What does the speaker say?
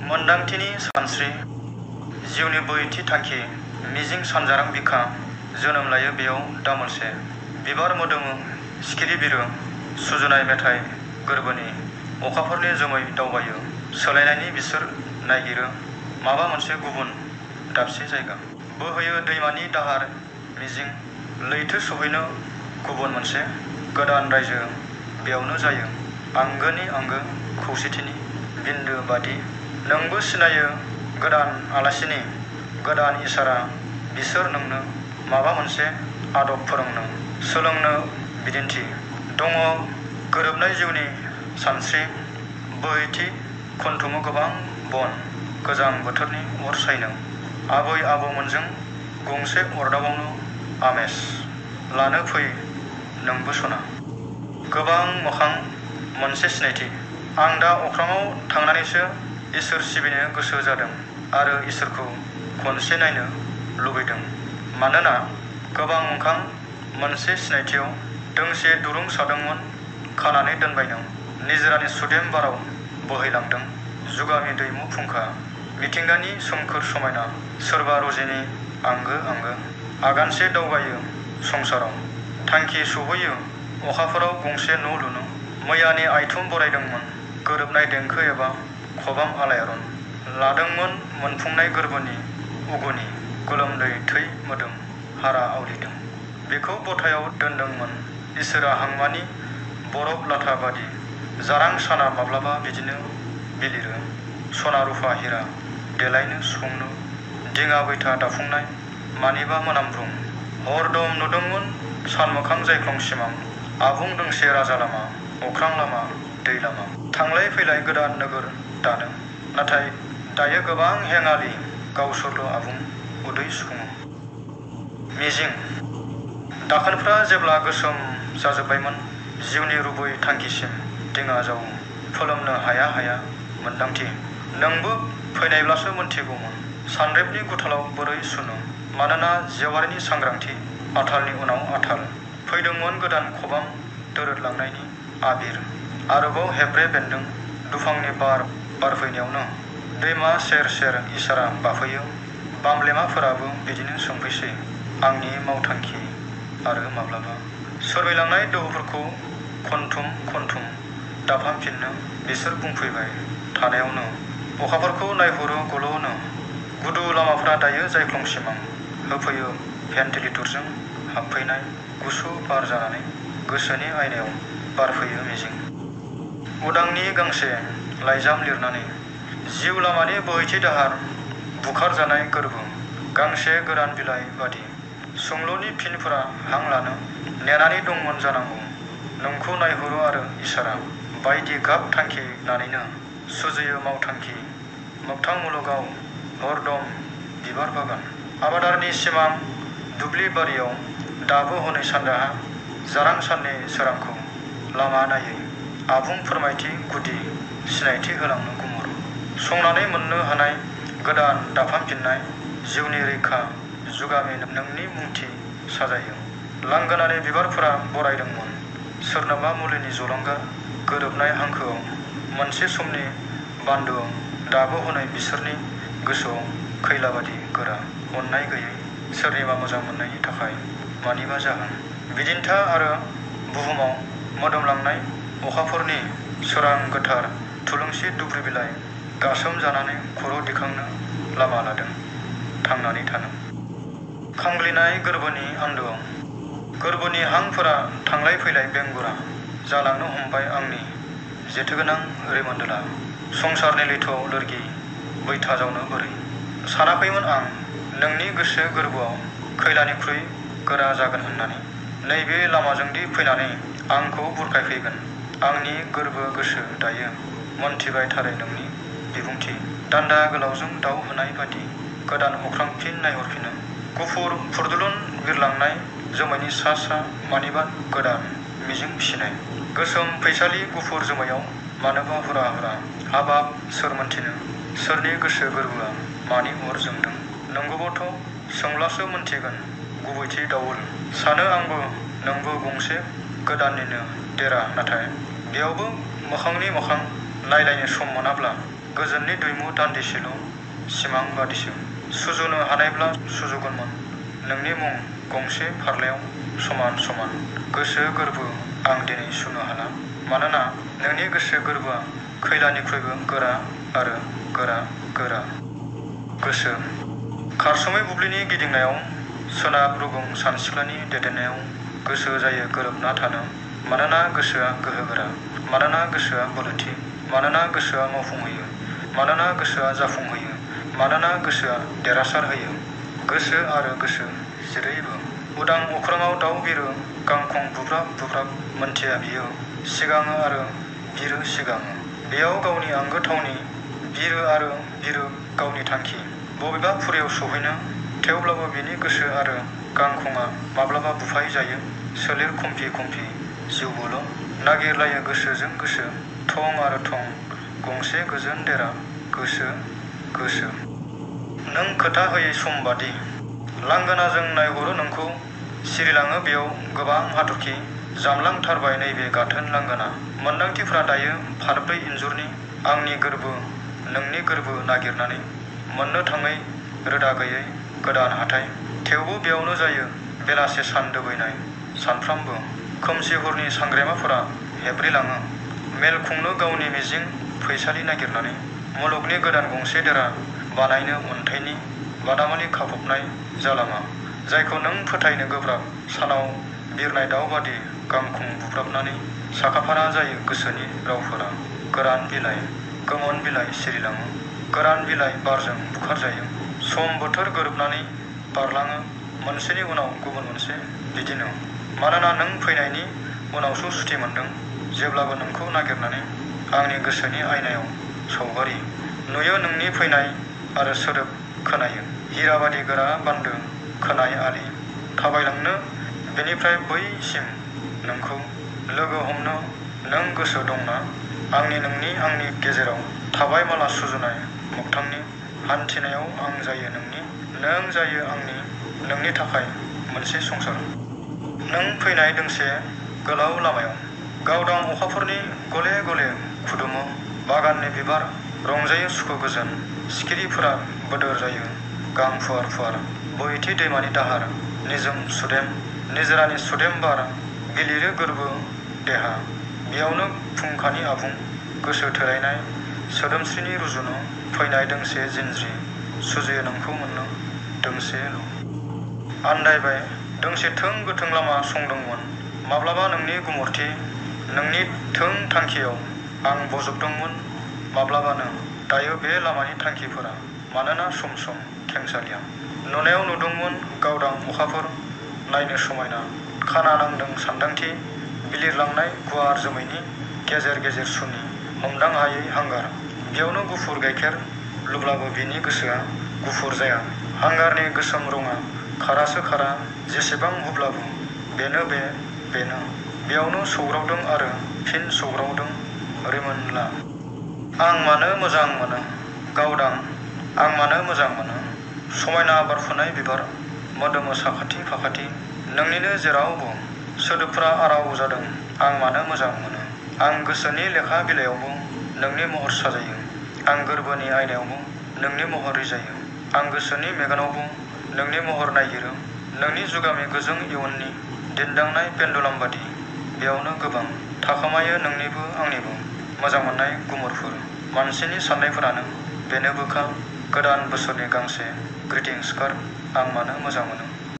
मोन्दांथिनि सानस्रि जिउनि बोहैथि थांखि मिजिं सानजारां बिखा जोनोम लायो बेयाव दामोलसे बिबार मोदोमो सिखिरि बिरो सुजुनाय मेथाइ गोरबोनि अखाफोरनि जोमै दावबायो सोलायनायनि बिसोर नायगिरो माबा मोनसे गुबुन दाबसे जायगा बोहैयो दैमानि दाहार मिजिं लैथो सहैनो गुबुन मोनसे गोदान रायजो बेयावनो जायो आंगोनि आंगो खौसेथिनि बिन्दो बादि नोंबो सिनायो गोदान आलासिनि गोदान इसारा बिसोर नोंनो माबा मोनसे आदब फोरोंनो सोलोंनो बिदिन्थि दङ गोरोबनाय जिउनि सानस्रि बोहैथि खनथुमो गोबां बन गोजां बोथोरनि अर सायनो आबै आबौमोनजों गंसे अरदाबावनो आमेज लानो फै नोंबो सना गोबां मोखां मोनसे सिनायथि आं दा अख्राङाव थांनानैसो इसोर सिबिनो गोसो जादों आरो इसोरखौ खनसे नायनो लुबैदों मानोना गोबां मोखां मोनसे सिनायथियाव दोंसे दुरुं सादोंमोन खानानै दोनबाय नों निजोरानि सुदेम बाराव बोहैलांदों जुगामि दैमु फुंखा मिथिंगानि सोमखोर समायना सोरबा रजेनि आंगो आंगो आगानसे दावगायो संसाराव थांखि सौहैयो अखाफोराव गंसे न' लुनो मैयानि आइथुम बरायदोंमोन गोरोबनाय देंखो एबा खबाम आलायारन लादोंमोन मोनफुंनाय गोरबोनि उगुनि गोलोमदै थै मोदोम हारा आवलिदों बेखौ बथायाव दोनदोंमोन इसोरा हांमानि बरफ लाथा बादि जारां साना माब्लाबा बिदिनो बिलिरो सना रुफा हिरा देलायनो सुफुंनो दिङा बैथा दाफुंनाय मानिबा मोनामब्रुं हरदम नुदोंमोन सानमोखां जायख्लं सिमां आबुं दोंसे राजा लामा अख्रां लामा दै लामा थांलाय फैलाय गोदान नोगोर दानो नाथाय दायो गोबां हेङालि गावसोरल' आबुं उदै सुफुङो मिजिं दाखोनफ्रा जेब्ला गोसोम जाजोब्बायमोन जिउनि रुबै थांखिसिम दिङा जावो फोलोमनो हाया हाया मोन्दांथि नोंबो फैनायब्लासो मोनथिगौमोन सानरेबनि गुथालाव बोरै सुनो मानोना जेवारिनि सांग्रांथि आथालनि उनाव आथाल फैदोंमोन गोदान खबाम दोरोदलांनायनि आबिर आरोबाव हेब्रे बेन्दों दुफांनि बार बारफैनायावनो दैमा सेर सेर इसारा बाफैयो बामलेमाफोराबो बिदिनो सोंफैसै आंनि मावथांखि आरो माब्लाबा सोरबिलांनाय दोहौफोरखौ खनथुम खनथुम दाफामफिननो बिसोर बुंफैबाय थानायावनो अखाफोरखौ नायहरो गल'नो गुदु लामाफ्रा दायो जायख्लं सिमां होफैयो भेन्टिलेटरजों हाबफैनाय गुसु बार जानानै गोसोनि आयनायाव बारफैयो मिजिं उदांनि गांसे लाइजाम लिरनानै जिउ लामानि बोहैथि दाहार बुखारजानाय गोरबो गांसे गोदान बिलाइ बादि सोंलुनि फिनफोरा हां लानो नेनानै दंमोन जानांगौ नोंखौ नायहरो आरो इसारा बायदि गाब थांखिनानैनो सुजुयो मावथांखि मोगथां मुलुगाव हरदम बिबार बागान आबादारनि सिमां दुब्लि बारियाव दाबो हनै सानजाहा जारां साननि सोरांखौ लामा नायै आबुं फोरमायथि गुदि सिनायथि होलांनो गुमुर संनानै मोननो हानाय गोदान दाफामफिननाय जिउनि रैखा जुगामि नोंनि मुंथि साजायो लांगोनानि बिबारफोरा बरायदोंमोन सोरनाबा मुलिनि जलंगा गोरोबनाय हांखोआव मोनसे समनि बान्दोआव दाबो हनै बिसोरनि गोसोआव खैलाबादि गोरा अननाय गैयै सोरनिबा मोजां मोननायनि थाखाय मानिबा जागोन बिदिन्था आरो बुहुमाव मोदोमलांनाय अखाफोरनि सोरां गोथार थुलुंसि दुब्रि बिलाइ गासोम जानानै खर' दिखांनो लामा लादों थांनानै थानो खांग्लिनाय गोरबोनि आन्दोआव गोरबोनि हांफोरा थांलाय फैलाय बेंगुरा जालांनो हमबाय आंनि जेथोगोनां रिमोन्दोला संसारनि लैथोआव लोरगि बैथा जावनो बोरै सानाखैमोन आं नोंनि गोसो गोरबोआव खैलानिख्रुइ गोरा जागोन होननानै नैबे लामाजोंदि फैनानै आंखौ बुरखायफैगोन आंनि गोरबो गोसो दायो मोनथिबाय थारै नोंनि बिबुंथि दान्दा गोलावजों दाउ होनाय बादि गोदान अख्रां फिन नायहरफिनो गुफुर फुरदुलुन बिरलांनाय जोमैनि सा सा मानिबा गोदान मिजिं फिसिनाय गोसोम फैसालि गुफुर जोमैयाव मानोबा हुरा हुरा हाबाब सोर मोनथिनो सोरनि गोसो गोरबोआ मानि अर जोंदों नंगौबोथ' सोंब्लासो मोनथिगोन गुबैथि दाउल सानो आंबो नोंबो गंसे गोदाननिनो देरा नाथाय बेयावबो मोखांनि मोखां नायलायनो सम मोनाब्ला गोजोननि दैमु दान्दिसेल' सिमां बादिसो सुजुनो हानायब्ला सुजुगोनमोन नोंनि मुं गंसे फारलायाव समान समान गोसो गोरबो आं दिनै सुनो हाला मानोना नोंनि गोसो गोरबोआ खैलानिख्रुइबो गोरा आरो गोरा गोरा गोसो खारसुमै बुब्लिनि गिदिंनायाव सोनाब रुगुं सानसिख्लानि दैदेननायाव गोसो जायो गोरोबना थानो मानोना गोसोआ गोहोगोरा मानोना गोसोआ बोलोथि मानोना गोसोआ मावफुंहोयो मानोना गोसोआ जाफुंहोयो मानोना गोसोआ देरहासार होयो गोसो आरो गोसो जेरैबो उदां अख्राङाव दाउ बिरो गांखं बुब्राब बुब्राब मोनथिया बियो सिगाङो आरो बिरो सिगाङो बेयाव गावनि आंगो थावनि बिरो आरो बिरो गावनि थांखि बबेबा फुरियाव सौहैनो थेवब्लाबो बिनि गोसो आरो गांखंआ माब्लाबा बुफाय जायो सोलेर खमफि खमफि जिउबोल' नागिरलायो गोसोजों गोसो थं आरो थं गंसे गोजोन देरा गोसो गोसो नों खोथा होयै सम बादि लांगोनाजों नायहरो नोंखौ सिरिलाङो बेयाव गोबां हाथरखि जामलांथारबाय नैबे गाथोन लांगोना मोन्दांथिफ्रा दायो फारब्रै इन्जुरनि आंनि गोरबो नोंनि गोरबो नागिरनानै मोननो थाङै रोदा गैयै गोदान हाथाय थेवबो बेयावनो जायो बेलासे सान दोबैनाय सानफ्रामबो खोमसि हरनि सांग्रेमाफोरा हेब्रेलाङो मेल खुंनो गावनि मिजिं फैसालि नागिरनानै मुलुगनि गोदान गंसे देरा बानायनो अन्थाइनि बादामालि खाफबनाय जालामा जायखौ नों फोथायनो गोब्राब सानाव बिरनाय दाउ बादि गांखं बुब्राबनानै साखाफारा जायो गोसोनि रावफोरा गोरान बिलाइ गोमोन बिलाइ सिरिलाङो गोरान बिलाइ बारजों बुखारजायो सम बोथोर गोरोबनानै बारलाङो मोनसेनि उनाव गुबुन मोनसे बिदिनो मानोना नों फैनायनि उनावसो सुथि मोनदों जेब्लाबो नोंखौ नागिरनानै आंनि गोसोनि आयनायाव सावगारि नुयो नोंनि फैनाय आरो सोदोब खोनायो हिराबादि गोरा बान्दो खोनाय आलि थाबायलांनो बेनिफ्राय बैसिम नोंखौ लोगो हमनो नों गोसो दंना आंनि नोंनि आंनि गेजेराव थाबाय माला सुजुनाय मोगथांनि हान्थिनायाव आं जायो नोंनि नों जायो आंनि नोंनि थाखाय मोनसे संसार नों फैनाय दोंसे गोलाव लामायाव गावदां अखाफोरनि गले गले खुदुमो बागाननि बिबार रंजायो सुखु गोजोन सिखिरिफोरा बोदोर जायो गां फुवार फुवार बोहैथि दैमानि दाहार निजोम सुदेम निजोरानि सुदेम बार गिलिरो गोरबो देहा बेयावनो फुंखानि आबुं गोसो थोलायनाय सोदोमस्रिनि रुजुनो फैनाय दोंसे जिनज्रि सुजुयो नोंखौ मोननो दोंसेल' आन्दायबाय दोंसे थों गोथों लामा संदोंमोन माब्लाबा नोंनि गुमुरथि नोंनि थों थांखियाव आं बजबदोंमोन माब्लाबानो दायो बे लामानि थांखिफोरा मानोना सम सम खेंसालिया नुनायाव नुदोंमोन गावदां अखाफोर नायनो समायना खाना नांदों सान्दांथि बिलिरलांनाय गुवार जोमैनि गेजेर गेजेर सुनि हमदां हायै हांगार बेयावनो गुफुर गाइखेर लुब्लाबो बिनि गोसोआ गुफुर जाया हांगारनि गोसोम रङा खारासो खारा जेसेबां हुब्लाबो बेनो बेनो बेयावनो सौग्रावदों आरो फिन सौग्रावदों रिमोनला आं मानो मोजां मोनो गावदां आं मानो मोजां मोनो समायना बारफुनाय बिबार मोदोमो साखाथि फाखाथि नोंनिनो जेरावबो सोदोबफ्रा आराव जादों आं मानो मोजां मोनो आं गोसोनि लेखा बिलाइयावबो नोंनि महर साजायो आं गोरबोनि आयनायावबो नोंनि महर रिजायो आं गोसोनि मेगनावबो नोंनि महर नायगिरो नोंनि जुगामि गोजों इयुननि दिन्दांनाय पेन्डुलाम बादि बेयावनो गोबां थाखोमायो नोंनिबो आंनिबो मोजां मोननाय गुमुरफोर मानसिनि साननायफोरानो बेनोबोखा गोदान बोसोरनि गांसे ग्रिटिंस कार्ड आं मानो मोजां मोनो